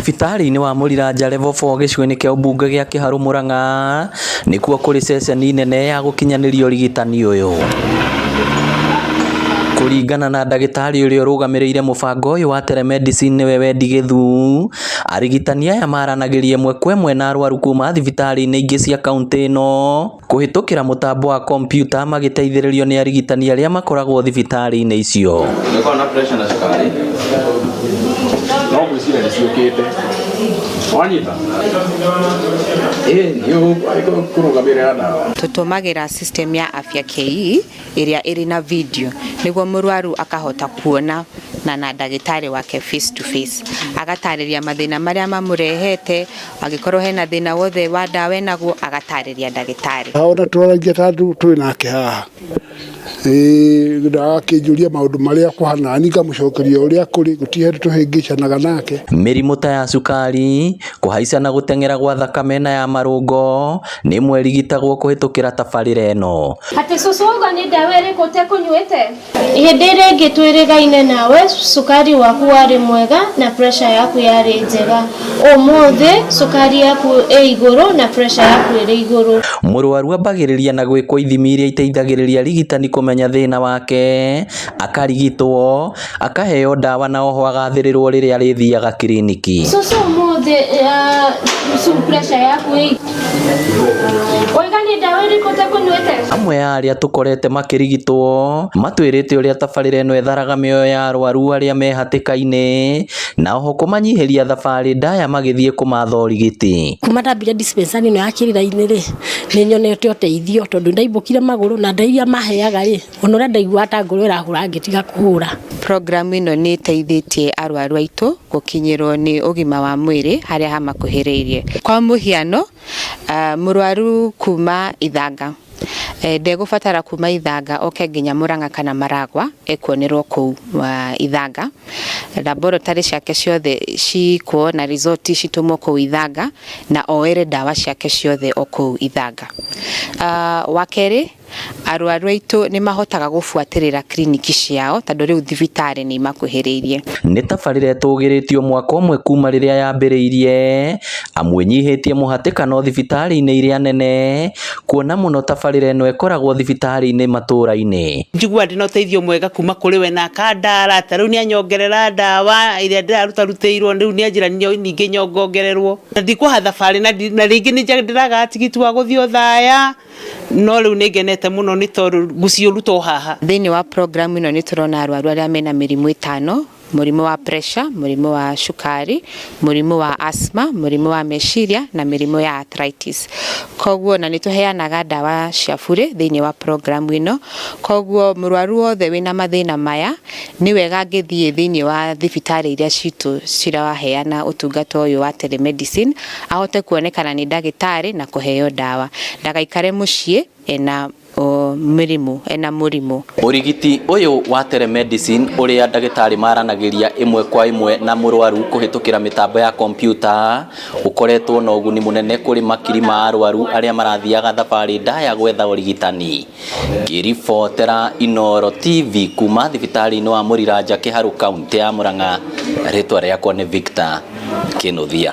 Thibitarĩ-inĩ wa Mũriranja Level 4 gĩcigo-inĩ kĩa ũmbunge gĩa Kĩharũ Mũrang'a nĩkuo kũrĩ ceceni nene ya gũkinyanĩria ũrigitani ũyũ. Kũringana na ndagĩtarĩ ũrĩa ũrũgamĩrĩire mũbango ũyũ wa telemedicine nĩwe Wendi Gĩthu, arigitani aya maranagĩria ĩmwe kwa ĩmwe na arwaru kuma thibitarĩ-inĩ ingĩ cia kauntĩ ĩno kũhĩtũkĩra mũtambo wa kompiuta magĩteithĩrĩrio nĩ arigitani arĩa makoragwo thibitarĩ-inĩ icio. Nĩkorwo na pressure na cukari no ngwĩciria nĩ ciũkĩte wanyita ĩ nĩ ũkũrũgamĩrĩra ndawa. Tũtũmagĩra system ya Afya KE ĩrĩa ĩrĩ na video nĩguo mũrwaru akahota kuona na ndagĩtarĩ wake face to face, agatarĩria mathĩna marĩa mamũrehete, angĩkorwo hena thĩna wothe wa ndawa enaguo agatarĩria ndagĩtarĩ. Ona twaragia ta twĩ nake haha agakĩnjũria maũndũ marĩa kũhana, niĩ ngamũcokeria ũrĩa kũrĩ, gũtirĩ hĩndĩ tũhĩngĩcanaga nake. Mĩrimũ ta ya cukari, kũhaica na gũteng'era gwa thakame na ya marũngo nĩ ĩmwe ĩrigitagwo kũhĩtũkĩra tabarĩra ĩno. Atĩ cũcũ auga nĩ ndawa ĩrĩkũ ũtekũnyuĩte? Hĩndĩ ĩrĩa ĩngĩ twĩrĩgaine nawe cukari waku warĩ mwega na pressure yaku yarĩ njega. Ũmũthĩ cukari yaku ĩ igũrũ na pressure yaku ĩrĩ igũrũ. Mũrwaru ambagĩrĩria na gwĩkwo ithimi iria iteithagĩrĩria arigitani kũmenya thĩna wake, akarigitwo, akaheo ndawa na oho agathĩrĩrwo rĩrĩa arĩthiaga kiriniki. Cũcũ ũmũthĩ pressure yaku ĩ Waiga nĩ ndawa ĩrĩkũ ũtekũnyuĩte? Amwe a arĩa tũkorete makĩrigitwo matwĩrĩte ũrĩa tabarĩra ĩno ĩtharaga mĩoyo ya arwaru arĩa me hatĩka-inĩ na oho kũmanyihĩria thabarĩ ndaya magĩthiĩ kũmatha ũrigiti. Kuma ndambire dispensary ĩno ya Kĩrĩra-inĩ rĩ, nĩ nyonete ũteithio tondũ ndaimbũkire magũrũ na ndawa iria maheaga rĩ, ona ũrĩa ndaiguaga ta ngoro ĩrahũra ngĩtiga kũhũra. Program ĩno nĩ ĩteithĩtie arwaru aitũ gũkinyĩrwo nĩ ũgima wa mwĩrĩ harĩa hamakuhĩrĩirie. Kwa mũhiano, mũrwaru kuma Ithanga ndegũbatara kuma Ithanga oke nginya Murang'a kana Maragwa, ekuonerwo kũu Ithanga. Laboratory ciake ciothe cikwo na result citũmwo kũu Ithanga na oere ndawa ciake ciothe o kũu Ithanga. Wa kerĩ, arwaru aitũ nĩ mahotaga gũbuatĩrĩra kiriniki ciao tondũ rĩu thibitarĩ nĩ imakuhĩrĩirie. Nĩ tabarĩra ĩtũgĩrĩtio mwaka ũmwe kuma rĩrĩa yambĩrĩirie, amu ĩnyihĩtie mũhatĩkano thibitarĩ-inĩ iria nene, kuona mũno tabarĩra ĩno ĩkoragwo thibitarĩ-inĩ matũra-inĩ. Njiguaga ndĩna ũteithio mwega kuma kũrĩ we na akandara, ta rĩu nĩ anyongerera ndawa ĩrĩa ndĩrarutarutĩirwo, rĩu nĩ anjĩra ningĩ nyongongererwo. Na ndikũha thabarĩ na rĩngĩ nĩ ndĩragaga tigiti wa gũthiĩ Othaya, no rĩu nĩ ngenete mũno nĩ tondũ ngũciũruta o haha. Thĩinĩ wa program ĩno nĩ tũrona arwaru arĩa mena mĩrimũ ĩtano, mũrimũ wa pressure, mũrimũ wa cukari, mũrimũ wa asthma, mũrimũ wa meciria na mĩrimũ ya arthritis. Koguo na nĩ tũheanaga ndawa cia burĩ thĩinĩ wa program ĩno, koguo mũrwaru wothe wĩna mathĩna maya nĩ wega angĩthiĩ thĩinĩ wa thibitarĩ iria citũ ciraheana ũtungata ũyũ wa telemedicine, ahote kuonekana nĩ ndagĩtarĩ na kũheo ndawa, ndagaikare mũciĩ ena mĩrimũ, ena mũrimũ. Ũrigiti ũyũ wa telemedicine ũrĩa ndagĩtarĩ maranagĩria ĩmwe kwa ĩmwe na mũrwaru kũhĩtũkĩra mĩtambo ya kompiuta ũkoretwo na ũguni mũnene kũrĩ makiri ma arwaru arĩa marathiaga thabarĩ ndaya gwetha ũrigitani. Ngĩribotera Inooro TV kuma thibitarĩ-inĩ wa Mũriranja Kĩharũ kauntĩ ya Mũrang'a, rĩtwa rĩakwa nĩ Victor Kĩnuthia.